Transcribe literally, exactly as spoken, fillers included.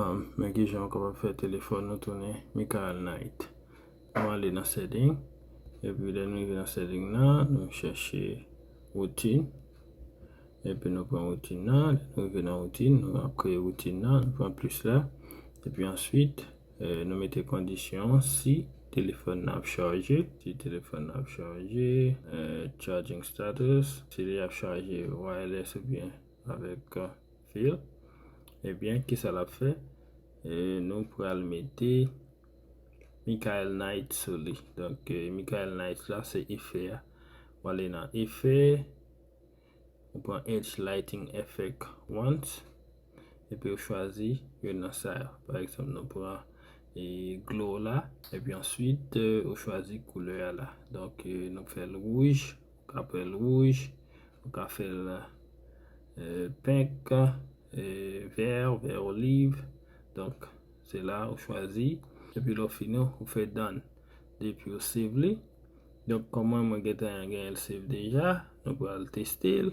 Men kijan nou kapab fè telefòn nou tounen Michael Knight. Nou ale nan setting. Epi lè nou rive nan setting nan, nou chèche woutin. Epi nou pran woutin nan. Lè nou rive nan woutin, nou ap kreye woutin nan. Nou pran plis la. Epi answit, nou mete kondisyon si telefòn nan ap chaje. Si telefòn nan ap chaje, charging status, si li ap chaje wireless oubyen avèk fil. Ebyen, kisa l ap fè? Nou pral mete Michael Knight sou li. Donk, Michael Knight la, se efè a. Ou ale nan efè, ou pran Edge Lighting Effect Once, epi ou chwazi youn nan sa yo. Pa egzanp, nou pran glow la, epi answit, ou chwazi koulè a la. Donk, nou fè l wouj, ou ka fè l wouj, ou ka fè l pink, vè, vè oliv. Donk, se la ou chwazi. Epi lè w fini, ou fè done. Depi ou save li. Donk, kòman mwen gentan genyen l save deja, nou pral teste l.